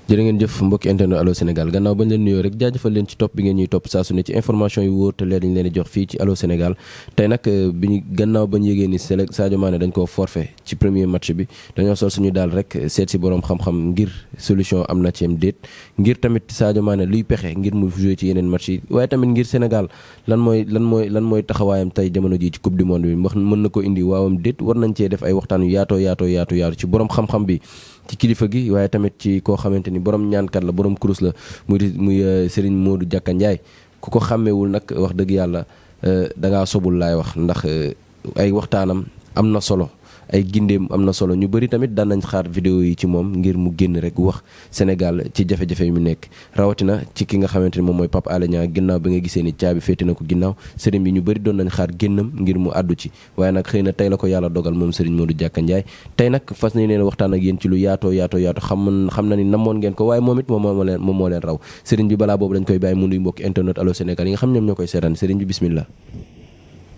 jërë ngeen jëf mbokki internet Allô Sénégal gannaaw bañ leen nuyoo rek jaajëfal leen ci topp bi ngeen ñuy topp saa su ne ci information yu wóor te leer ñu leen di jox fii ci Allô Sénégal tey nag bi ñu gannaaw bañ yégée ni Sadio Mané dañ koo forfait ci premier match bi dañoo sol suñu daal rek seet si boroom xam-xam ngir solution am na ci am déet ngir tamit Sadio Mané luy pexe ngir mu jouer ci yeneen match yi waaye tamit ngir Sénégal lan mooy taxawaayam tey jamono ji ci coupe du monde bi wax mën na ko indi waawam déet war nañ cee def ay waxtaan yu yaatu ci boroom xam-xam bi ci kilifa gi waaye tamit ci koo xamante ni borom ñaankat la borom kurus la muy Serigne Modou Diaka Ndiaye ku ko xàmmewul nag wax dëgg yàlla dangaa sobul laay wax ndax ay waxtaanam am na solo ay gindeem am na solo ñu bëri tamit daan nañ xaar vidéo yi ci moom ngir mu génn rek wax Sénégal ci jafe-jafe yi mu nekk rawatina ci ki nga xamante ni moom mooy Pape Alé Niang ginnaaw bi nga gisee ni caabi féete na ko ginnaaw sëriñ bi ñu bëri doon nañ xaar génnam ngir mu àddu ci waaye nag xëy na tey la ko yàlla dogal moom sëriñ Modou Diaka Ndiaye tey nag fas nañ leen waxtaan ak yéen ci lu yaatoo xam na ni namoon ngeen ko waaye moom it moom moo leen raw sëriñ bi balaa boobu dañ koy bàyyi mu nuyu mbokki internet Allô Sénégal yi nga xam ñoom ñoo koy seetaan sëriñ bi bismillah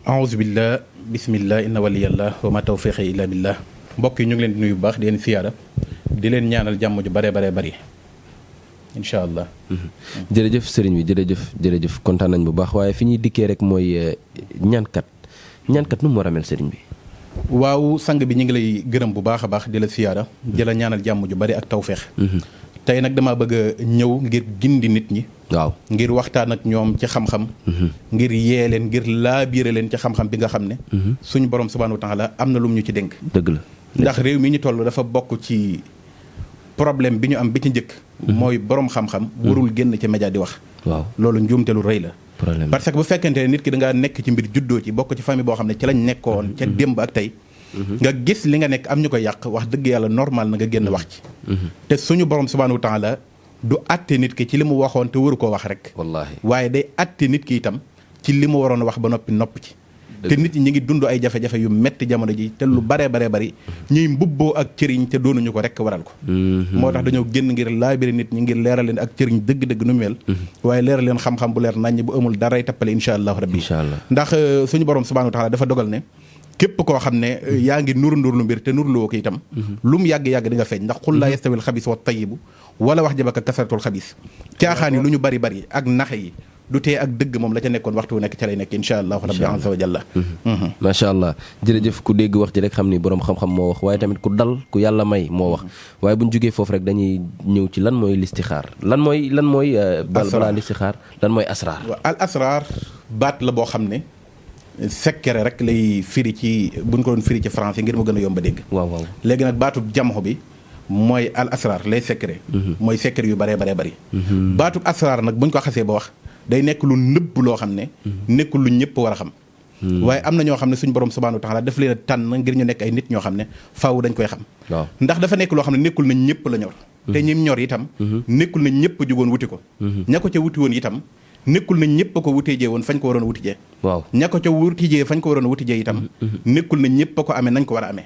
aouzubillah bismillah inna waliyallah wa ma tawfiqi illa billah mbokk yi ñu ngi leen di nuyu bu baax di leen siyaara di leen ñaanal jàmm ju bare bari incha allah. jërëjëf sëriñ bi jërëjëf kontaan nañ bu baax waaye fi ñuy dikkee rek mooy ñaankat nu mu war a mel sëriñ bi. waaw sang bi ñu ngi lay gërëm bu baax a baax di la siyaara di la ñaanal jàmm ju bari ak tawfeex. tey nag dama bëgg a ñëw ngir gindi nit ñi. waaw ngir waxtaan ak ñoom ci xam-xam. ngir yee leen ngir laabiire leen ci xam-xam bi nga xam ne. suñu borom subhaanahu wa taala am na lum ñu ci dénk. dëgg la ndax réew mi ñu toll dafa bokk ci problème bi ñu am bi ci njëkk. mooy borom xam-xam. warul génn ci média di wax. waaw loolu njuumte lu rëy la. problème parce que bu fekkente ne nit ki da ngaa nekk ci mbir juddoo ci bokk ci famille boo xam ne ci lañ nekkoon ca démb ak tey. nga gis li nga nekk am ñu ko yàq wax dëgg yàlla normal na nga génn wax ci. te suñu borom subhaanahu wa taala du àtte nit ki ci li mu waxoon te waru koo wax rek. wallaahi waaye day àtte nit ki itam ci li mu waroon a wax ba noppi nopp ci. te nit ñi ngi dund ay jafe-jafe yu metti jamono ji te lu baree bari ñuy mbubboo ak cëriñ te doonuñu ko rek waral ko. moo tax dañoo génn ngir laabire nit ñi ngir leeral leen ak cëriñ dëgg-dëgg nu mel. waaye leeral leen xam-xam bu leer naññ bu amul daray tappale incha allahu rabbi. ndax suñu borom subhaanahu wa taala dafa dogal ne. képp koo xam ne yaa ngi nur lu mbir te nur loo ko itam lu mu yàgg-yàgg di nga feeñ ndax xul laa yastawil xabis wa tayibu wala wax jabaka kasaratul xabis caaxaan yi lu ñu bari ak naxe yi du tee ak dëgg moom la ca nekkoon waxtu nekk ca lay nekk insha allahu rabbi azza wa jalla macha allah jërëjëf ku dégg wax ji rek xam ni boroom xam-xam moo wax waaye tamit ku dal ku yàlla may moo wax waaye bu ñu jógee foofu rek dañuy ñëw ci lan mooy listixaar lan mooy balaa listixaar lan mooy asraar al asraar baat la boo xam ne secret rek lay firi ci buñ ko doon firi ci français ngir mu gën a yomb a dégg. waaw léegi nag baatub jamxo bi mooy al asrar lay secret. mooy secret yu bari. baatub asrar nag buñ ko xasee ba wax day nekk lu nëbb loo xam ne. nekkul lu ñëpp war a xam. waaye am na ñoo xam ne suñ borom subhaanahu wa taala daf leen a tànn ngir ñu nekk ay nit ñoo xam ne faaw dañ koy xam. ndax dafa nekk loo xam ne nekkul na ñëpp la ñor. te ñim ñor itam. nekkul na ñëpp jógoon wuti ko. ña ko ca wuti woon itam. nekkul na ñëpp ko wutijee woon fañ ko waroon a wutijee. waaw ña ko ca wutijee fañ ko waroon a wutijee itam. nekkul na ñëpp ko amee nañ ko war a amee.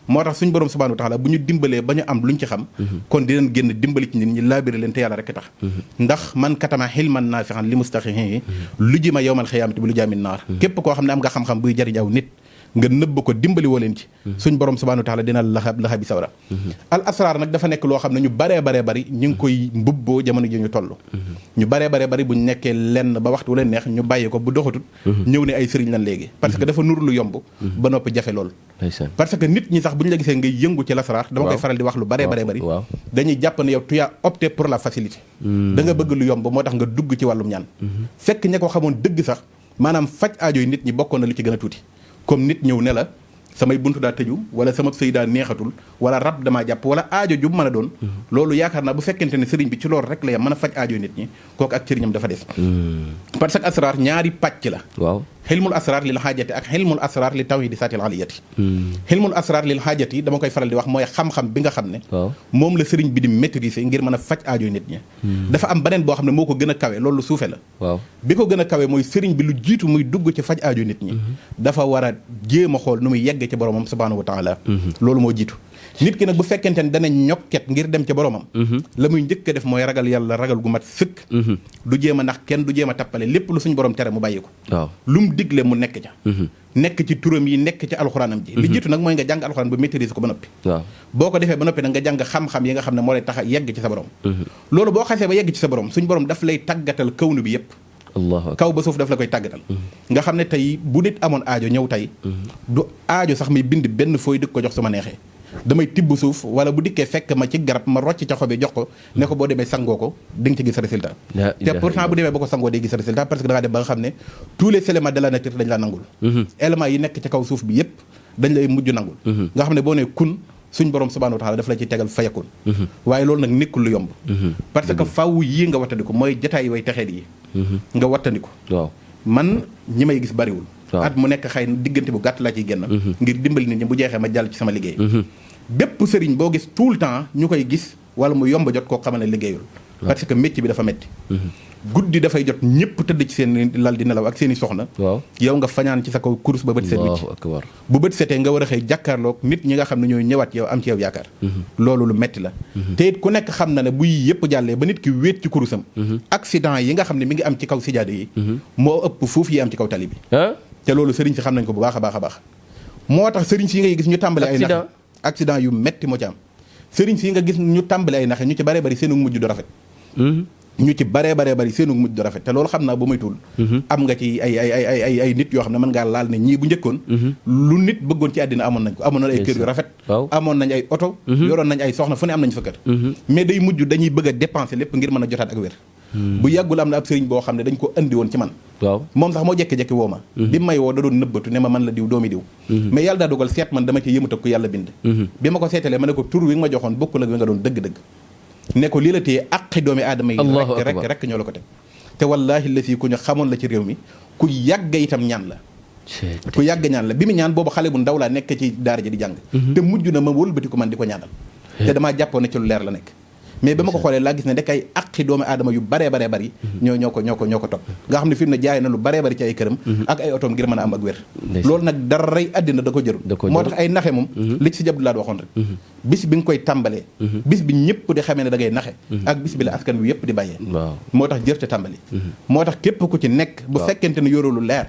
moo tax suñu borom subhaanahu wa taala bu ñu dimbalee ba ñu am luñ ci xam. kon dinañ génn dimbali ci nit ñi laabiri leen te yàlla rek tax. ndax man katama xilman naafixan li mustaxihi lu ji ma yowmal xiyaamati bi lu jaamin naar. képp koo xam ne am nga xam-xam buy jariñ aw nit. nga nëbb ko dimbali woo leen ci suñ borom subhaanahu wa taala dina laxabi sawra al asraar nag dafa nekk loo xam ne ñu baree bari ñu ngi koy mbubboo jamono ji ñu toll ñu baree bari buñ nekkee lenn ba waxtu leen neex ñu bàyyi ko bu doxatut ñëw ne ay sëriñ lan léegi parce que dafa nur lu yomb ba noppi jafe lool parce que nit ñi sax bu ñu la gisee ngay yëngu ci lasraar dama koy faral di wax lu baree bari dañuy jàpp ne yow tu as opté pour la facilité da nga bëgg lu yomb moo tax nga dugg ci wàllum ñaan fekk ña ko xamoon dëgg sax maanaam faj aajo yi nit ñi bokkoon na lu ci gën a tuuti comme nit ñëw ne la samay buntu daa tëju wala sama sëy daa neexatul wala rab damaa jàpp wala aajo ju mën a doon loolu yaakaar naa bu fekkente ne sëriñ bi ci loolu rek la yam mën a faj aajo nit ñi kooku ak sëriñam dafa des parce que asraar ñaari pàcc la waaw xilmul asraar lil xaajati ak xilmul asraar li tawhidi saatil aliyati xilmul asraar lil xaajati dama koy faral di wax mooy xam-xam bi nga xam ne moom la sëriñ bi di maîtriser ngir mën a faj aajo nit ñi dafa am beneen boo xam ne moo ko gën a kawe loolu suufe la waaw bi ko gën a kawe mooy sëriñ bi lu jiitu muy dugg ci faj aajo nit ñi dafa war a jéem a xool nu muy yegg ci boromam subhaanahu wa taala loolu moo jiitu nit ki nag bu fekkente ne dana ñokket ngir dem ca boromam la muy njëkk a def mooy ragal yàlla ragal gu mat sëkk du jéem a nax kenn du jéem a tappale lépp lu suñ borom tere mu bàyyi ko waaw lu mu digle mu nekk ca nekk ci turam yi nekk ci alxuraanam ji li jiitu nag mooy nga jàng alxuraan ba maîtriser ko ba noppi waaw boo ko defee ba noppi nag nga jàng xam-xam yi nga xam ne moo lay tax a yegg ci sa borom loolu boo xasee ba yegg ci sa borom suñ borom daf lay tàggatal kawnu bi yépp kaw ba suuf daf la koy tàggatal nga xam ne tey bu nit amoon aajo ñëw tey du aajo sax muy bind benn fooy dëkk ko jox su ma neexee damay tibb suuf wala bu dikkee fekk ma ci garab ma rocc ca xob yi jox ko ne ko boo demee sangoo ko di nga ci gis résultat te pourtant bu demee ba ko sangoo day gis résultat parce que da ngaa dem ba nga xam ne tous les éléments de la nature dañ laa nangul éléments yi nekk ci kaw suuf bi yépp dañ lay mujj nangul nga xam ne boo ne kun suñ borom subhanahu wa ta'ala daf la ci tegal fayakun waaye loolu nag nekkul lu yomb parce que faaw yii nga wattandiku mooy jotaay way texeet yi nga wattandiku waaw man ñi may gis bariwul at mu nekk xëy na diggante bu gàtt laa ciy génn ngir dimbali nit ñi bu jeexee ma jàll ci sama liggéey bépp sëriñ boo gis tout le temps ñu koy gis wala mu yomb jot koo xamal ne liggéeyul parce que métier bi dafa metti guddi dafay jot ñëpp tëdd ci seen lal di nelaw ak seen i soxna yow nga fañaan ci sa kaw kurus ba bët seet wicc bu bët setee nga war a xëy jàkkaarloog nit ñi nga xam ne ñooy ñëwaat yow am ci yow yaakaar loolu lu metti la te it ku nekk xam na ne buy yëpp jàllee ba nit ki wéet ci kurusam accident yi nga xam ne mi ngi am ci kaw sijaade yi moo ëpp fuuf yi am ci kaw tali bi te loolu sëriñ si xam nañ ko bu baax a baax a baax moo tax sëriñ si ngay gis ñu tàmbale ay naxe accident yu metti moo ci am sëriñ si nga gis ñu tàmbale ay naxe ñu ci bare bari seenu mujj du rafet ñu ci baree bari seenu mujj du rafet te loolu xam naa ba muy tuul am nga ci ay nit yoo xam ne mën ngaa laal ne ñii bu njëkkoon lu nit bëggoon ci àddina amoon nañ ko amoon nañ ay kër yu rafet amoon nañ ay oto yoroon nañ ay soxna fu ne am nañ fa kër mais day mujj dañuy bëgg a dépenser lépp ngir mën a jotaat ak wér bu yàggul am na ab sëriñ boo xam ne dañ ko andi woon ci man moom sax moo jekki-jekki woo ma bi may woo da doon nëbbatu ne ma man la diw doomi diw mais yàlla daa dogal seet man dama ci yëmut ak ko yàlla bind bi ma ko seetalee ma ne ko tur wi nga ma joxoon bokkul ak wi nga doon dëgg-dëgg ne ko lii la téye aqi doomi aadama yi rek ñoo la ko teg te wallaahi la fii ku ñu xamoon la ci réew mi ku yàgg itam ñaan la ku yàgg ñaan la bi mu ñaan boobu xale bu ndaw laa nekk ci daara ji di jàng te mujj na ma wëlbati ko man di ko ñaanal te damaa jàppoon ne ci lu leer la nekk mais ba ma ko xoolee laa gis ne rek ay aqi doomi aadama yu baree bari ñoo ko topp nga xam ne fi mu ne jaay na lu baree bari ci ay këram ak ay otoom ngir mën a am ak wér loolu nag daray àddina da ko jërul moo tax ay naxe moom li ci si jabdu laa waxoon rek bis bi nga koy tàmbalee bis bi ñëpp di xamee ne da ngay naxe ak bis bi la askan wi yëpp di bàyyee moo tax jër te tàmbali moo tax képp ku ci nekk bu fekkente ne yorulu leer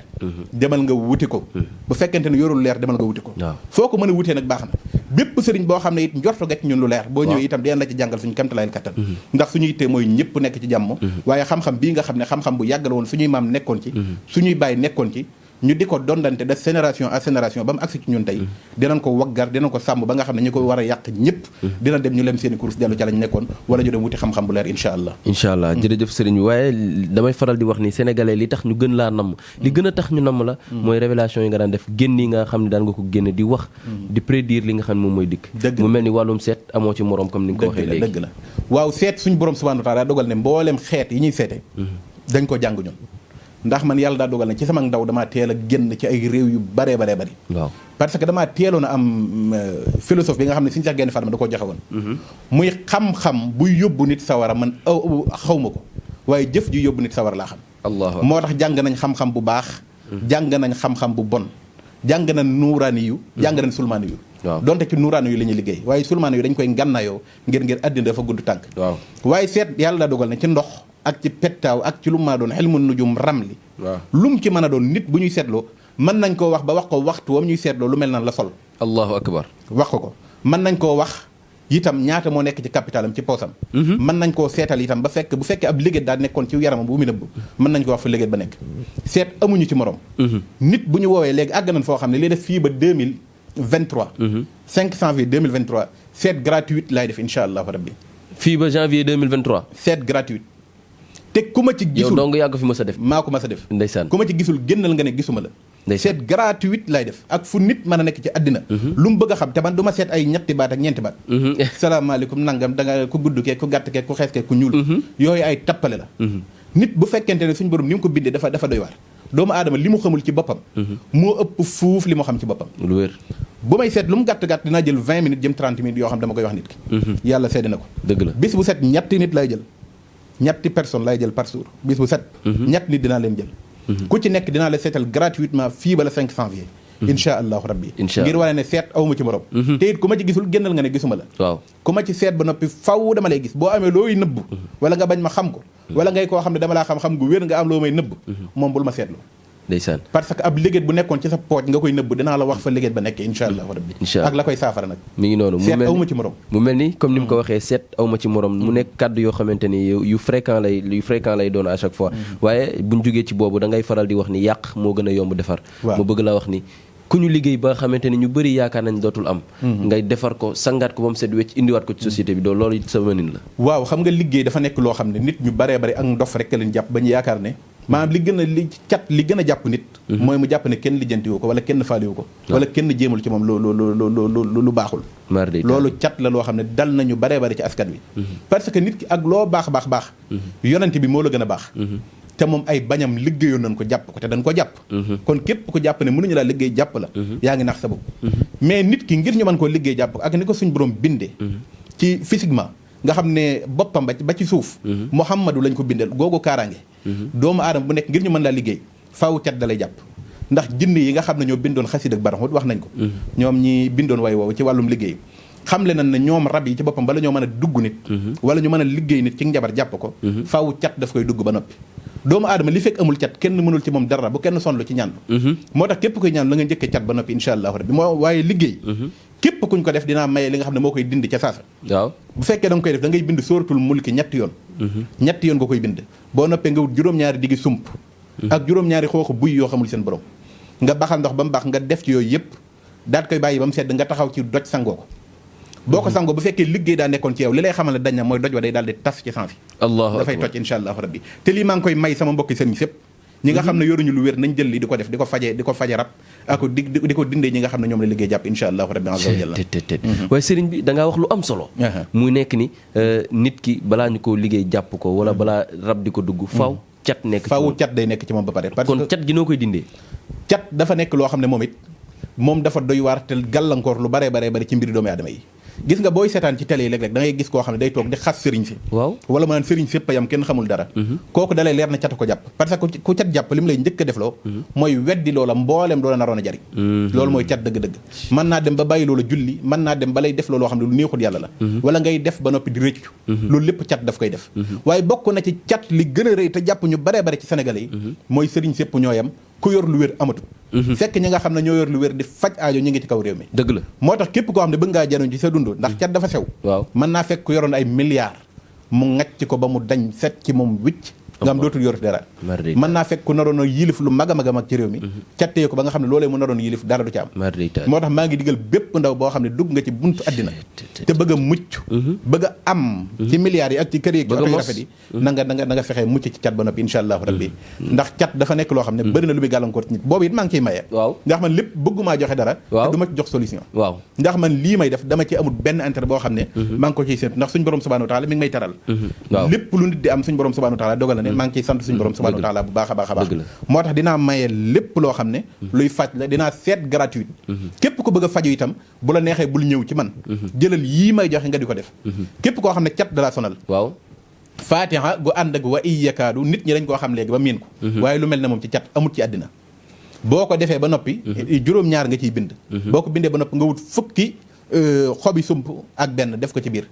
demal nga wuti ko bu fekkente ne yorulu leer demal nga wuti ko foo ko mën a wutee nag baax na bépp sëriñ boo xam ne it njorto ga ci ñun lu leer boo ñëwee itam deen la ci jàngal suñu kamtalaayal kattan ndax suñu yittee mooy ñëpp nekk ci jàmm waaye xam-xam bii nga xam ne xam-xam bu yàggal woon suñuy maam nekkoon ci suñuy bàyyi nekkoon ci ñu di ko dondante de génération à génération ba mu agsi ci ñun tey dinañ ko waggar dinañ ko sàmm ba nga xam ne ñu ko war a yàq ñëpp dina dem ñu lem seeni course dellu ca lañ nekkoon wala ñu dem wuti xam-xam bu leer incha allah jërëjëf sëriñ bi waaye damay faral di wax ni sénégalais li tax ñu gën laa namm li gën a tax ñu namm la mooy révélation yi nga daan def génn yi nga xam ne daan nga ko génne di wax di prédire li nga xam ne moom mooy dikk mu mel ni wàllum seet amoo ci morom comme ni nga ko waxee léegi dëgg la waaw seet suñu borom subhanahu wa taala dogal ne mbooleem xeet yi ñuy seete dañ ko jàng ñun ndax man yàlla daa dogal na ci sama ndaw damaa teel a génn ci ay réew yu baree bari waaw parce que damaa teeloon a am philosophe bi nga xam ne suñu sax genn Fatma da koo joxe woon muy xam-xam buy yóbbu nit sawara man xaw ma ko waaye jëf ji yóbbu nit sawara laa xam moo tax jàng nañ xam-xam bu baax jàng nañ xam-xam bu bon jàng nañ nuuraani yu jàng nañ sulmaani yu donte ci nuuraani yu la ñuy liggéey waaye sulmaani yu dañ koy ngannayoo ngir àddina dafa gudd tànk waaye seet yàlla daa dogal na ci ndox ak ci pettaaw ak ci lu maa doon xelmu nujum ramli lu mu ci mën a doon nit bu ñuy seetloo mën nañ koo wax ba wax ko waxtu wam ñuy seetloo lu mel nan la sol allahu akbar wax ko mën nañ koo wax itam ñaata moo nekk ci capitalam ci poosam mën nañ koo seetal itam ba bu fekkee ab liggéey daal nekkoon ci yaramam bu mu nëbb mën nañ ko wax fa liggéey ba nekk seet amuñu ci morom nit bu ñu woowee léegi àgg nañ foo xam ne li def fii ba 2023 5 janvier 2023 seet gratuite laay def insha allahu rabbi fii ba janvier 2023 seet gratuite te ku ma ci gisul yow dong yàgg fi mës a def maa ko mës a def ndeysaan ku ma ci gisul génnal nga ne gisuma la seet gratuite lay def ak fu nit mën a nekk ci àddina lu mu bëgg a xam te man du ma seet ay ñetti baat ak ñeenti baat salaamaaleykum nangam da nga ku gudd kee ku gàtt kee ku xees kee ku ñuul yooyu ay tappale la nit bu fekkente ne suñu borom ni mu ko bindee dafa doy waar doomu aadama li mu xamul ci boppam moo ëpp fuuf li mu xam ci boppam lu wér bu may seet lu mu gàtt-gàtt dinaa jël 20 minutes jëm 30 minutes yoo xam dama koy wax nit ki yàlla seede na ko dëgg la bis bu set ñetti nit lay jël ñetti personne lay jël par jour bis bu set ñett nit dinaa leen jël ku ci nekk dinaa la seetal gratuitement fii ba la 5 janvier insha allahu rabbi Insha ngir wane ne seet awma ci morom te it ku ma ci gisul génnal nga ne gisuma la waaw ku ma ci seet ba noppi faw dama lay gis boo amee looy nëbb wala nga bañ ma xam ko wala ngay koo xam ne dama laa xam-xam gu wér nga am loo may nëbb moom bul ma seetlu ndeysaan parce que ab liggéey bu nekkoon ci sa pooj nga koy nëbb dinaa la wax fa liggéey ba nekkee insha allahu rabbi Insha Allah. ak la koy saafara nag mi ngi noonu seet awma ci morom mu mel ni comme ni mu ko waxee seet awma ci morom mu nekk kàddu yoo xamante ni yu fréquent lay doon à chaque fois waaye buñ jógee ci boobu da ngay faral di wax ni yàq moo gën a yomb defar Waaw. mu bëgg la wax ni ku ñu liggéey ba nga xamante ni ñu bëri yaakaar nañ dootul am ngay defar ko sangaat ko ba mu set wecc indiwaat ko ci société bi doo loolu sa mënin la waaw xam nga liggéey dafa nekk loo xam ne nit ñu baree bari ak ndof rek leen jàpp ba ñu yaakaar ne maanaam li gën a jàpp nit mooy mu jàpp ne kenn lijjantiwu ko wala kenn faaliwu ko wala kenn jéemul ci moom lu baaxul loolu cat la loo xam ne dal nañu baree bari ci askan wi parce que nit ki ak loo baax yonent bi moo la gën a baax te moom ay bañam liggéeyoon nañ ko jàpp ko te dañ ko jàpp kon képp ko jàpp ne mënuñu laa liggéey jàpp la yaa ngi nax sa bopp mais nit ki ngir ñu mën koo liggéey jàpp ko ak ni ko suñ borom bindee ci physiquement nga xam ne boppam ba ci suuf Muhammadu lañ ko bindeel googu kaaraange doomu aadama bu nekk ngir ñu mën laa liggéey faaw cat da lay jàpp ndax jinne yi nga xam ne ñoo bindoon xasid ak baraxut wax nañ ko ñoom ñi bindoon way woowu ci wàllum liggéey xam le nañ ne ñoom rab yi ci boppam bala ñoo mën a dugg nit wala ñu mën a liggéey nit ci njabar jàpp ko faaw cat daf koy dugg ba noppi doomu aadama li fekk amul cat kenn mënul ci moom dara bu kenn sonlu ci ñaan moo tax képp koy ñaan la nga njëkkee cat ba noppi insha allahu rabbi moo waaye liggéey képp kuñ ko def dinaa maye li nga xam ne moo koy dindi ca saasa waaw bu fekkee da nga koy def da ngay bind sóoratul mulki ñetti yoon nga koy bind boo noppee nga wut juróom-ñaari diggi sump ak juróom-ñaari xooxu buy yoo xamul seen borom nga baxal ndox ba mu baax nga def ci yooyu yëpp daat koy bàyyi ba mu sedd nga taxaw ci doj sangoo ko boo ko sangoo bu fekkee liggéey daa nekkoon ci yow li lay xamal ne dañ na mooy doj wa day daal di tas ci sansi dafay toj insha allahu rabbi te lii maa ngi koy may sama mbokki sëriñ sépp ñi nga xam ne yoruñu lu wér nañ jël li di ko def di ko faje rab ak di ko dindee ñi nga xam ne ñoom la liggéey jàpp insha allahu rabbi azza wa jalla waaye sëriñ bi da ngaa wax lu am solo muy nekk ni nit ki balaa ñu ko liggéey jàpp ko wala balaa rab di ko dugg faaw cat nekk ci faaw cat day nekk ci moom ba pare kon cat gi noo koy dindee cat dafa nekk loo xam ne moom dafa doy waar te gàllankoor lu baree bari ci mbiri doomu aadama yi gis nga booy seetaan ci télé yi léeg-léeg da ngay gis koo xam ne day toog di xas sëriñ si waaw wala maanaam sëriñ sépp yam kenn xamul dara kooku dalay leer na cat ko jàpp parce que ku cat jàpp li mu lay njëkk a defloo mooy weddi loola mbooleem loola naroon a jariñ loolu mooy cat dëgg-dëgg mën naa dem ba bàyyi loola julli mën naa dem ba lay def looloo xam ne lu neexul yàlla la wala ngay def ba noppi di rëccu loolu lépp cat daf koy def waaye bokk na ci cat li gën a rëy te jàpp ñu baree bari ci sénégalais yi mooy sëriñ sépp ñooyam ku yor lu wér amatu fekk ñi nga xam ne ñoo yor lu wér di faj aajo ñu ngi ci kaw réew mi dëgg la moo tax képp koo xam ne bëgg ngaa jariñ ci sa dund ndax cat dafa sew waaw mën naa fekk ku yoroon ay milliards mu ngacc ko ba mu dañ set ci moom wicc nga am dootul yorati dara mën naa fekk ku naroon a yilif lu mag a mag a mag ci réew mi cattee ko ba nga xam ne loolee mu naroon yilif dara du ci am moo tax maa ngi digal bépp ndaw boo xam ne dugg nga ci buntu àddina te bëgg a mucc bëgg a am ci milliards yi ak ci kër yi ak rafet yi na nga fexee mucc ci cat ba noppi insha allahu rabbi ndax cat dafa nekk loo xam ne bëri na lu muy gàllankoor ci nit boobu it maa ngi ciy maye waaw ndax man lépp bëggumaa joxe dara te du ma ci jox solution waaw ndax man lii may def dama ci amul benn intérêt boo xam ne maa ngi ko ciy séntu ndax suñu borom subhanahu wa taala mi ngi may taral lépp lu nit di am suñu borom subhanahu wa taala dogal na ne maa ngi ciy sant suñu borom subhanahu wa taala bu baax a baax a baax moo tax dinaa maye lépp loo xam ne luy faj la dinaa seet gratuite képp ko bëgg a faju itam bu la neexee bul ñëw ci man jëlal yii may joxe nga di ko def képp koo xam ne cat da la sonal waaw fatiha gu ànd ak wa iyyakaadu nit ñi dañ koo xam léegi ba miin ko waaye lu mel ne moom ci cat amut ci àddina boo ko defee ba noppi juróom-ñaar nga ciy bind boo ko bindee ba noppi nga wut fukki xobi sump ak benn def ko ci biir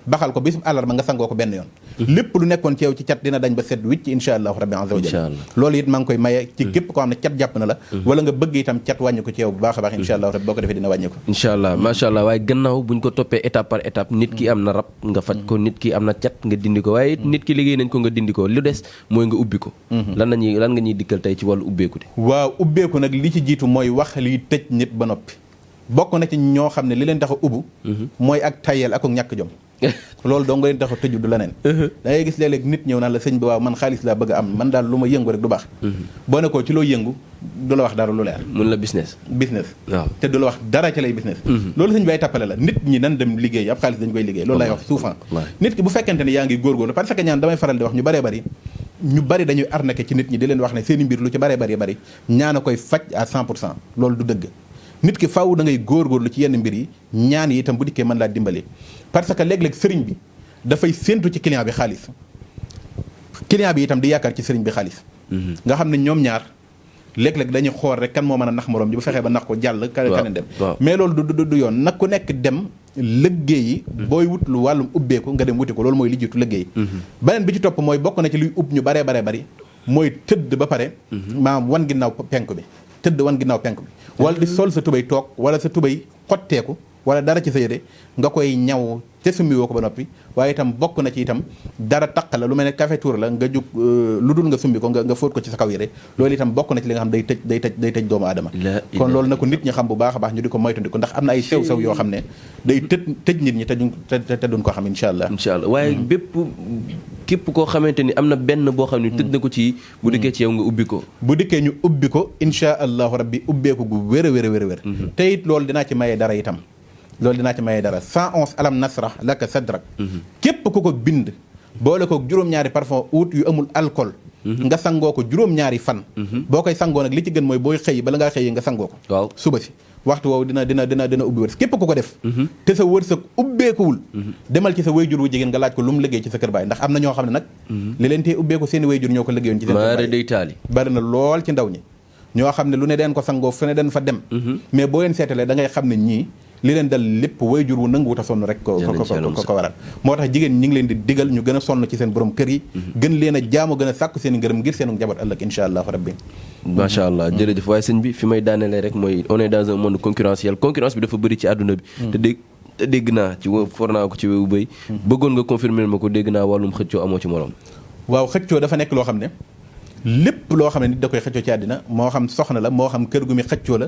baxal ko bisub àllarba nga sangoo ko benn yoon lépp lu nekkoon ci yow ci cat dina dañ ba set wicc insha allahu rabbi azza wa jalla loolu it maa ngi koy maye ci képp koo xam ne cat jàpp na la wala nga bëgg itam cat wàññi ko ci yow bu baax a baax insha allahu rabbi boo ko defee dina wàññi ko insha allah macha allah waaye gannaaw buñ ko toppee étape par étape nit ki am na rab nga faj ko nit ki am na cat nga dindi ko waaye nit ki liggéey nañ ko nga dindi ko lu des mooy nga ubbi ko lan nga ñuy dikkal tey ci wàllu ubbeeku te waaw ubbeeku nag li ci jiitu mooy wax liy tëj nit ba noppi bokk na ci ñoo xam ne li leen tax a ubbu mooy ak tayel ak ñàkk jom loolu doo nga leen tax a tëju du leneen da ngay gis léeg-léeg nit ñëw naan la sëñ bi waaw man xaalis laa bëgg a am man daal lu ma yëngu rek du baax boo ne ko ci loo yëngu du la wax dara lu leer mun la business waaw te du la wax dara ci lay business loolu sëñ bi ay tappale la nit ñi nan dem liggéey ab xaalis dañ koy liggéey loolu lay wax souvent nit ki bu fekkente ne yaa ngi góorgóorlu parce que ñaan damay faral di wax ñu bari dañuy arnaqué ci nit ñi di leen wax ne seen i mbir lu ci bari ñaan a koy faj à 100% loolu du dëgg nit ki faaw da ngay góorgóorlu ci yenn mbir yi ñaan yi itam bu dikkee mën laa dimbali parce que léeg-léeg sëriñ bi dafay séentu ci client bi xaalis client bi itam di yaakaar ci sëriñ bi xaalis nga xam ne ñoom ñaar léeg-léeg dañuy xool rek kan moo mën a nax morom ji bu fexee ba nax ko jàll kaneen dem mais loolu du yoon nag ku nekk dem liggéeyi booy wut lu wàllum ubbeeku nga dem wuti ko loolu mooy li jiitu liggéey beneen bi ci topp mooy bokk na ci luy ub ñu baree bari mooy tëdd ba pare maanaam wan ginnaaw penk bi tëdd wan ginnaaw penk bi wala di sol sa tubay toog wala sa tubay xotteeku wala dara ci sa yére nga koy ñaw te summi woo ko ba noppi waaye itam bokk na ci itam dara taq la lu mel ne café tour la nga jug lu dul nga summi ko nga fóot ko ci sa kaw yére loolu itam bokk na ci li nga xam day tëj doomu aadama kon loolu na ko nit ñi xam bu baax a baax ñu di ko moytandiku ndax am na ay sew-sew yoo xam ne day tëj nit ñi te duñ ko xam incha allah waaye képp koo xamante ni am na benn boo xam ne tëj na ko ci bu dikkee ci yow nga ubbi ko bu dikkee ñu ubbi ko incha allahu rabbi ubbeeku gu wér a wér te it loolu dinaa ci mayee dara itam 111 alam nasrah laka sadrak képp ku ko bind boole ko juróom-ñaari parfum oud yu amul alcool nga sangoo ko juróom-ñaari fan boo koy sangoo nag li ci gën mooy booy xëy bala ngaa xëy nga sangoo ko waaw suba si waxtu woowu dina ubbi wërsëg képp ku ko def te sa wërsëg ubbeekuwul demal ci sa wayjur wu jigéen nga laaj ko lu mu liggéey ci sa kër baay ndax am na ñoo xam ne nag li leen tee ubbeeku seeni wayjur ñoo ko liggéeyoon ci seen kër baay bari na lool ci ndaw ñi ñoo xam ne lu ne den ko sangoo fu ne den fa dem mais boo leen seetalee da ngay xam ne ñii li leen dal lépp wayjur wu nanguwut a sonn rek ko waral moo tax jigéen ñi ngi leen di digal ñu gën a sonn ci seen borom kër yi gën leen a jaamu gën a sàkku seen ngërëm ngir seenu njaboot ëllëg insha allahu rabbi macha allah jërëjëf waaye sëñ bi fi may daanelee rek mooy on est dans un monde concurrentiel concurrence bi dafa bëri ci àdduna bi te dégg naa ci for naa ko ci wewu bëy bëggoon nga confirmer ma ko dégg naa wàllum xëccoo amoo ci morom waaw xëccoo dafa nekk loo xam ne lépp loo xam ne nit da koy xëccoo ci àddina moo xam soxna la moo xam kër gu mi xëccoo la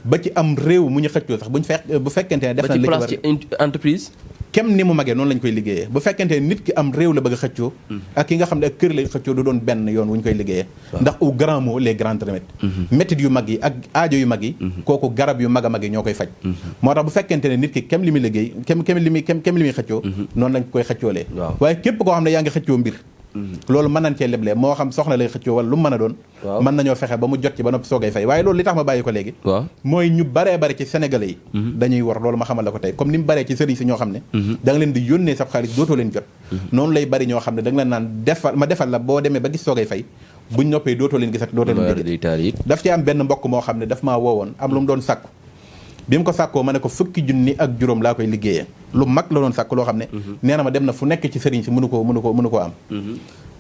ba ci am réew mu ñu xëccoo sax bu fekkente ne def na li ci entreprise kem ni mu magee noonu lañ koy liggéeyee bu fekkente ne nit ki am réew la bëgg a xëccoo ak ki nga xam ne ak kër lay xëccoo du doon benn yoon wu ñu koy liggéeyee ndax au grand mot les grands remèdes méthodes yu mag yi ak aajo yu mag yi kooku garab yu mag a mag yi ñoo koy faj moo tax bu fekkente ne nit ki kem li muy liggéey kem li muy xëccoo noonu lañ koy xëccoolee waaye képp koo xam ne yaa ngi xëccoo mbir loolu mën nañ cee leblee moo xam soxna lay xëccoo wala lu mu mën a doon mën nañoo fexe ba mu jot ci ba noppi soogay fay waaye loolu li tax ma bàyyi ko léegi mooy ñu baree bari ci sénégalais yi dañuy war loolu ma xamal la ko tey comme ni mu baree ci sëriñ si ñoo xam ne da nga leen di yónnee sab xaalis dootoo leen jot noonu lay bari ñoo xam ne da nga leen naan defal la boo demee ba gis soogay fay buñ noppee dootoo leen gisat dootoo leen dégg daf ci am benn mbokk moo xam ne daf maa woowoon am lu mu doon sàkku bi mu ko sàkkoo ma ne ko 10 junni ak juróom laa koy liggéeyee lu mag la doon sàkk loo xam ne nee na ma dem na fu nekk ci sëriñ si mënu koo am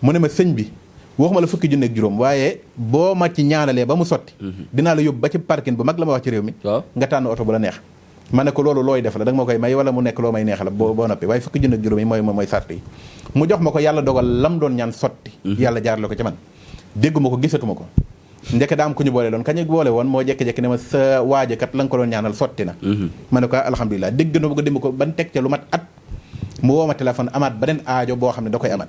mu ne ma sëñ bi waxuma la 10 junni ak juróom waaye boo ma ci ñaanalee ba mu sotti dinaa la yóbbu ba ci parking bu mag la ma wax ci réew mi nga tànn oto bu la neex ma ne ko loolu looy def la da nga ma koy may wala mu nekk loo may neex la boo noppi waaye 10 junni ak juróom yi mooy sart yi mu jox ma ko yàlla dogal lam doon ñaan sotti yàlla jaarale ko ci man dégguma ko gisatuma ko ndeke daa am ku ñu boole doon kañu boole woon moo jekki-jekki ne ma sa waajakat la nga ko doon ñaanal sotti na ma ne ko alhamdulilah dégg na bëgg dem ko ban teg ca lu mat at mu woo ma téléphone amaat beneen aajo boo xam ne da koy amaat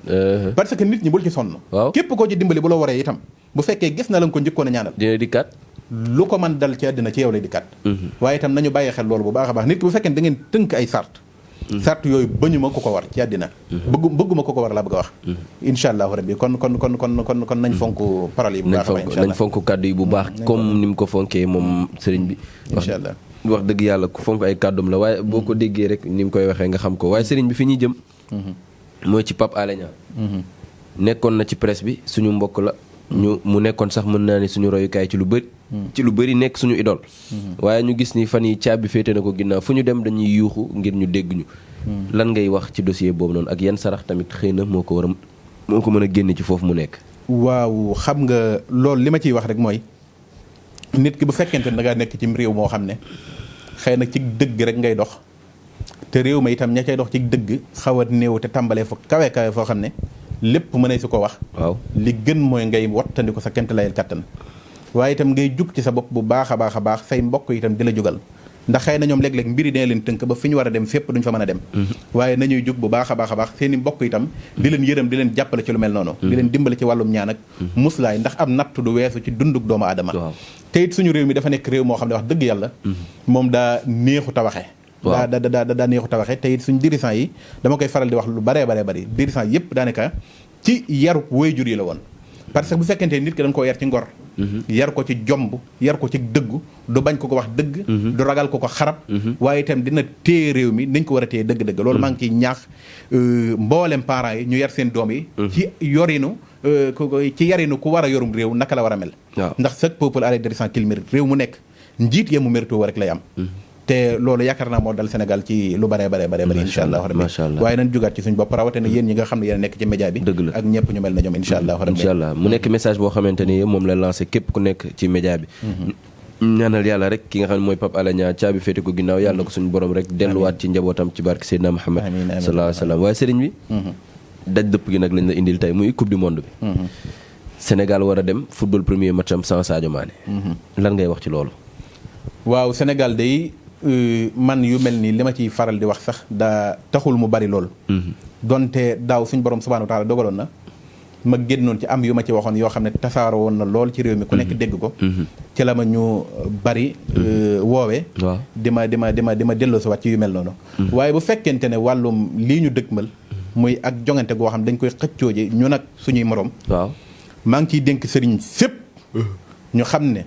parce que nit ñi bul ci sonn képp koo ci dimbali bu la waree itam bu fekkee gis na la nga ko njëkkoon a ñaanal dina dikkaat lu ko mën dal ci àddina ci yow lay dikkaat waaye itam nañu bàyyi xel loolu bu baax a baax nit ki bu fekkee da ngeen tënk ay sart yooyu bañu ma ko war ci àddina bëgguma ko war laa bëgg a wax insha allahu rabbi kon nañ fonk parole yi bu baax a baax nañ fonk kàddu yi bu baax comme ni mu ko fonkee moom sëriñ bi insha allah wax dëgg yàlla ku fonk ay kàddum la waaye boo ko déggee rek ni mu koy waxee nga xam ko waaye sëriñ bi fi ñuy jëm mooy ci Pape Alé Niang nekkoon na ci presse bi suñu mbokk la mu nekkoon sax mën naa ni suñu royukaay ci lu bëri nekk suñu idole waaye ñu gis ni fan yi caabi féete na ko ginnaaw fu ñu dem dañuy yuuxu ngir ñu dégg ñu lan ngay wax ci dossier boobu noonu ak yan sarax tamit xëy na moo ko mën a génne ci foofu mu nekk waaw xam nga loolu li ma ciy wax rek mooy nit ki bu fekkente ne da ngaa nekk ci réew moo xam ne xëy na ci dëgg rek ngay dox te réew ma itam ña cay dox ci dëgg xaw a néew te tàmbalee fa kawe foo xam ne lépp mën a su ko wax waaw li gën mooy ngay wattandi ko sa kent layel kattan waaye itam ngay jug ci sa bopp bu baax a baax say mbokk itam di la jugal ndax xëy na ñoom léeg-léeg mbiri dina leen tënk ba fi ñu war a dem fépp duñ fa mën a dem waaye nañuy jug bu baax a baax seen i mbokk itam di leen yërëm di leen jàppale ci lu mel noonu di leen dimbale ci wàllum ñaan ak muslaay ndax am natt du weesu ci dunduk doomu aadama te it suñu réew mi dafa nekk réew moo xam ne wax dëgg yàlla moom daa neexu ta waxe daa neexu ta waxe te it suñu dirigeant yi dama koy faral di wax lu baree bari dirigeant yëpp daanaka ci yaru waajur yi la woon parce que bu fekkente nit ki dañ koo yar ci ngor yar ko ci jomb yar ko ci dëggu du bañ ko wax dëgg du ragal ko xarab waaye itam dina téye réew mi nañ ko war a téye dëgg-dëgg loolu maa ngi ciy ñaax mboolem parents yi ñu yar seen doom yi ci yorinu ci yarinu ku war a yorum réew naka la war a mel. ndax chaque peuple a des dirigeants qu'il mérite réew mu nekk njiit ya mu mérito rek lay am. te loolu yaakaar naa moo dal Sénégal ci lu bare insha allah rabbi waaye nañ jugaat ci suñ bopp rawatina yéen ñi nga xam ne yéen nekk ci média bi ak ñëpp ñu mel na ñoom insha allah rabbi insha allah mu nekk message boo xamante ni moom la lancé képp ku nekk ci média bi ñaanal yàlla rek ki nga xam ne mooy Pape Alé Niang caabi féete ko ginnaaw yàlla na ko suñu borom rek delluwaat ci njabootam ci barke Seydina Muhammad sallallahu alayhi wa sallam waaye sëriñ bi daj dëpp gi nag lañ la indil tey muy coupe du monde bi Sénégal war a dem football premier match am sans Sadio Mané lan ngay wax ci loolu waaw Sénégal day man yu mel nii li ma ciy faral di wax sax daa taxul mu bari lool donte daaw suñ borom subhanahu wa taala dogaloon na ma génnoon ci am yu ma ci waxoon yoo xam ne tasaaroo woon na lool ci réew mi ku nekk dégg ko ci la ma ñu bari woowee di ma delloosi ci yu mel noonu waaye bu fekkente ne wàllum lii ñu dëgmal muy ak jongante goo xam dañ koy xëccoo ji ñu nag suñuy morom waaw maa ngi ciy dénk sëriñ sépp ñu xam ne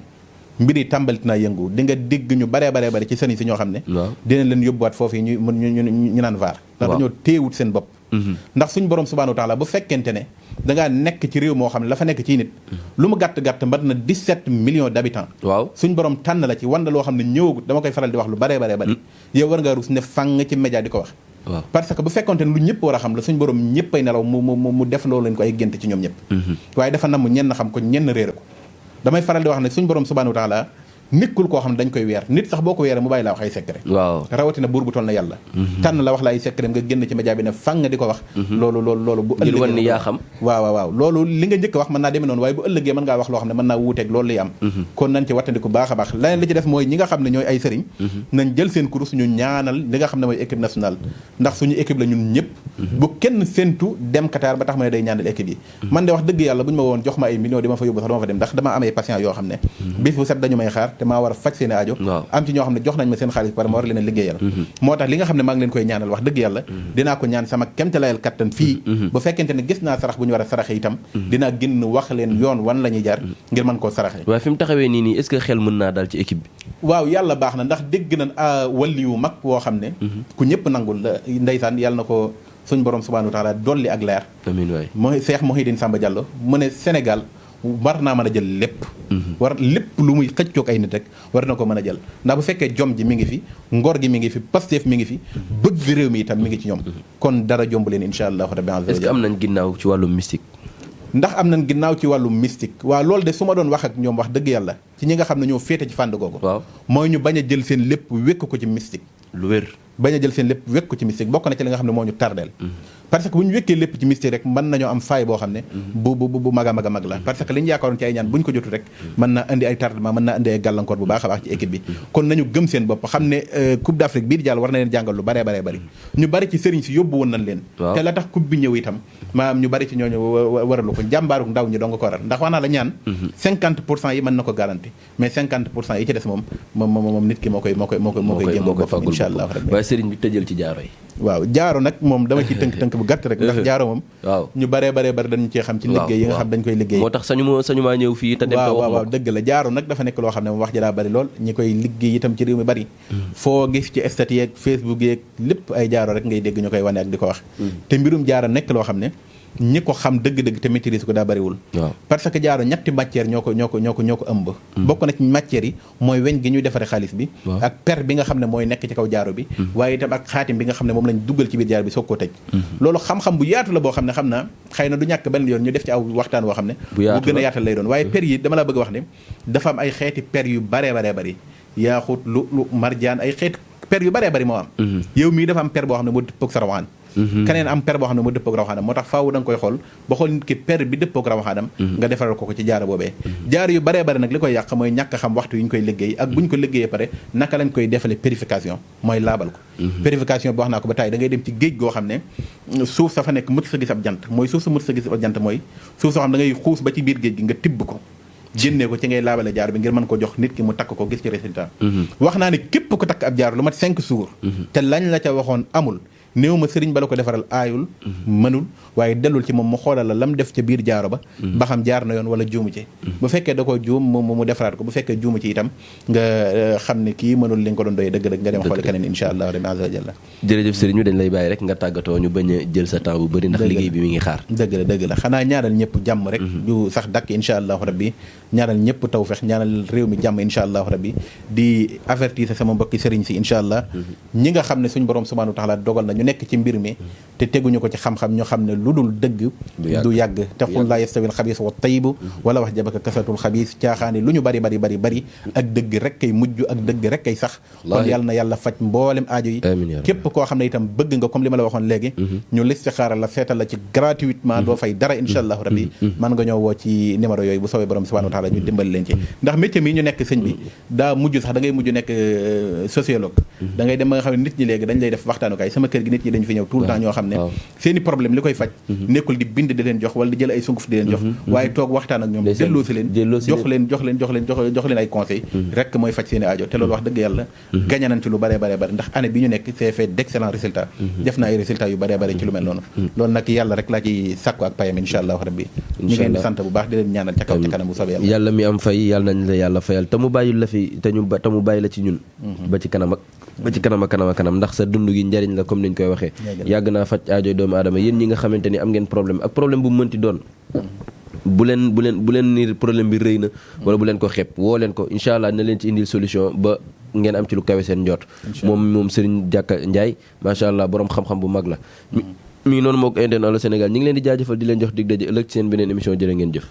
mbir yi tàmbalit naa yëngu di nga dégg ñu baree ci sëriñ si ñoo xam ne dinañ leen yóbbuwaat foofu yi ñu naan vaar ndax dañoo téewut seen bopp ndax suñ borom subhanahu wa taala bu fekkente ne dangaa nekk ci réew moo xam ne la fa nekk ci nit lu mu gàtt mbat na 17 millions d'habitants waaw suñ borom tànn la ci wanda loo xam ne ñëwagut dama koy faral di wax lu baree bari yow war ngaa rus ne fang ci média di ko wax parce que bu fekkonte ne lu ñëpp war a xam la suñ borom ñëpp ay nelaw mu def loolu leen ko ay gént ci ñoom ñëpp waaye dafa nam ñenn xam ko ñenn réere ko damay faral di wax ne suñ borom subhanahu wa taala nekkul koo xam ne dañ koy weer nit sax boo ko weeree mu bàyyi laa wax ay secret waaw rawatina buur bu toll na yàlla tànn la wax la ay secret nga génn ci média bi ne fang di ko wax loolu bu ëllëgee wan ni yaa xam waaw loolu li nga njëkk a wax mën naa demee noonu waaye bu ëllëgee mën ngaa wax loo xam ne mën naa wuuteeg loolu lay am kon nañ ci wattandiku baax a baax leneen li ci def mooy ñi nga xam ne ñooy ay sëriñ nañ jël seen kurus ñu ñaanal li nga xam ne mooy équipe nationale ndax suñu équipe la ñun ñëpp bu kenn séntu dem Qatar ba tax ma ne day ñaanal équipe yi man de wax dëgg yàlla bu ñu ma woon jox ma ay millions di ma fa yóbbu sax dama fa dem ndax dama am ay patients yoo xam ne bis bu set dañu may xaar te maa war a faj seen aajo am ci ñoo xam ne jox nañ ma seen xaalis par ma war leen a liggéeyal moo tax li nga xam ne maa ngi leen koy ñaanal wax dëgg yàlla dinaa ko ñaan sama kemtalayal kattan fii bu fekkente ne gis naa sarax bu ñu war a saraxe itam dinaa génn wax leen yoon wan la ñuy jaar ngir mën koo saraxe waaye fi mu taxawee nii est-ce que xel mën naa daal ci équipe bi waaw yàlla baax na ndax dégg nañ walli yu mag woo xam ne ku ñëpp nangul la ndeysaan yàlla na ko suñ borom subhanahu wa taala dolli ak leer amiin waay mooy Cheikh Mouhidine Samba Diallo mu ne Sénégal war naa mën a jël lépp war lépp lu muy xëccoog ay nit rek war na ko mën a jël ndax bu fekkee jom ji mi ngi fi ngor gi mi ngi fi Pastef mi ngi fi bëgg réew mi itam mi ngi ci ñoom kon dara jomb leen insha allahu rabbi est-ce que am nañ ginnaaw ci wàllum mystique ndax am nañ ginnaaw ci wàllum mystique waaw loolu de su ma doon wax ak ñoom wax dëgg yàlla ci ñi nga xam ne ñoo féete ci fànn googu waaw mooy ñu bañ a jël seen lépp wékk ko ci mystique lu wér bañ a jël seen lépp wékk ko ci mystique bokk na ci li nga xam ne moo ñu tardeel parce que bu ñu wékkee lépp ci mystique rek mën nañoo am faay boo xam ne bu mag a mag a mag la parce que li ñu yaakaaroon ci ay ñaan bu ñu ko jotu rek mën naa indi ay tardement mën naa indi ay gàllankoor bu baax a baax ci équipe bi kon nañu gëm seen bopp xam ne coupe d'Afrique bii di jàll war na leen jàngal lu baree bari ñu bari ci sëriñ si yóbbu woon nañ leen te la tax coupe bi ñëw itam maanaam ñu bari ci ñooñu waralu ko njàmbaaru ndaw ñi doo nga ko waral ndax wax naa la ñaan 50% yi mën na ko garanti mais 50% yi ci des moom nit ki moo koy jéem boppam insha allah waaye sëriñ bi tëjal ci jaaro yi waaw jaaro nag moom dama ci tënk bu gàtt rek ndax jaaro moom waaw ñu baree dañu cee xam ci liggéey yi nga xam dañ koy liggéey moo tax sañu maa ñëw fii te dem waaw dëgg la jaaro nag dafa nekk loo xam ne moom wax ji daa bari lool ñi koy liggéey itam ci réew mi bari foo gis ci statut yeeg Facebook yeeg lépp ay jaaro rek ngay dégg ñu koy wane ak di ko wax te mbirum jaaro nekk loo xam ne ñi ko xam dëgg-dëgg te maîtrise ko daa bariwul parce que jaaro ñetti matière ñoo ko ëmb bokk na ci matières yi mooy weñ gi ñuy defaree xaalis bi ak per bi nga xam ne mooy nekk ci kaw jaaro bi waaye itam ak xaatim bi nga xam ne moom lañ duggal ci biir jaaro bi soog koo tëj loolu xam-xam bu yaatu la boo xam ne xam naa xëy na du ñàkk benn yoon ñu def ci aw waxtaan woo xam ne bu gën a yaatal lay doon waaye per yi dama la bëgg wax ne dafa am ay xeeti per yu baree bari yaaxut lu marjaan ay xeeti per yu baree bari moo am yow mii dafa am per boo xam ne moo dëppoog sa rawaan keneen am per boo xam ne moo dëppoog rawaxaanam moo tax faaw da nga koy xool ba xool nit ki per bi dëppoog rawaxaanam nga defaral ko ci jaaro boobee jaaro yu baree bari nag li koy yàq mooy ñàkk xam waxtu yu ñu koy liggéey ak bu ñu ko liggéeyee pare naka lañ koy defale purification mooy laabal ko purification bi wax naa ko ba tey da ngay dem ci géej goo xam ne suuf sa fa nekk mët sa gis ab jant mooy suuf sa mët sa gis ab jant mooy suuf soo xam da ngay xuus ba ci biir géej gi nga tibb ko génnee ko ci ngay laabale jaaro bi ngir mën ko jox nit ki mu takk ko gis ci résultat wax naa ne képp ko takk ab jaaro lu mat 5 jours te lañ la ca waxoon amul néew ma sëriñ ba la ko defaral aayul mënul waaye dellul ci moom mu xoolal la lam def ca biir jaaro ba ba xam jaar na yoon wala juumu ci bu fekkee da ko juum mu defaraat ko bu fekkee juumu ci itam nga xam ne kii mënul li nga ko doon doy dëgg-dëgg nga dem xooli keneen insha allah rabbi azza wa jalla. jërëjëf sëriñ ñu dañ lay bàyyi rek nga tàggatoo ñu bañ a jël sa temps bu bëri ndax liggéey bi mi ngi xaar. dëgg la xanaa ñaanal ñëpp jàmm rek ju sax dakk insha allahu rabbi ñaanal ñëpp tawfeex ñaanal réew mi jàmm insha allahu rabbi di avertir sama mbokki sëriñ si insha allah ñi nga xam ne suñ borom subhanahu wa taala dogal na ñu nekk ci mbir mi te teguñu ko ci xam-xam ñu xam ne lu dul dëgg du yàgg te xul laa yastawil xabiis wa tayibu wala wax jabaka kasatul xabiis caaxaani lu ñu bari ak dëgg rek kay mujj ak dëgg rek kay sax kon yàlla na yàlla faj mboolem aajo yi képp koo xam ne itam bëgg nga comme li ma la waxoon léegi ñu listixaara la seetal la ci gratuitement doo fay dara insha allahu rabbi man nga ñoo woo ci numéro yooyu bu soobee borom subhanahu wa taala ñu dimbali leen ci ndax métier mi ñu nekk sëñ bi daa mujj sax da ngay mujj nekk sociologue da ngay dem ba nga xam ne nit ñi léegi dañ lay def waxtaanukaay sama kër gi nit ñi dañu fi ñëw tout le temps ñoo xam ne seeni problème li koy faj nekkul di bind di leen jox wala di jël ay sunguf di leen jox waaye toog waxtaan ak ñoom delloo si leen jox leen ay conseil rek mooy faj seeni aajo te loolu wax dëgg yàlla gañe nañ ci lu bare ndax année bi ñu nekk c'est fait d'excellents résultats def na ay résultats yu bare ci lu mel noonu loolu nag yàlla rek laa ci sàkku ak payam insha allahu rabbi ñu ngi leen di sant bu baax di leen ñaanal ca kaw ca kanam bu soobee yàlla mi am fay yàlla nañ la yàlla fayal te mu bàyyil la fi te mu bàyyi la ci ñun ba ci kanam ak kanam ndax sa dund gi njariñ la comme niñ koy waxee yàgg naa faj aajo doomu aadama yéen ñi nga xamante ni am ngeen problème ak problème bu mënti doon bu leen ni problème bi rëy na wala bu leen ko xeeb woo leen ko incha allah na leen ci indil solution ba ngeen am ci lu kawe seen njort moom Serigne Diaka Ndiaye macha allah borom xam-xam bu mag la mi ngi noonu moo ko internet Allô Sénégal ñi ngi leen di jaajëfal di leen jox dig daje ëllëg ci seen beneen émission jërë ngeen jëf.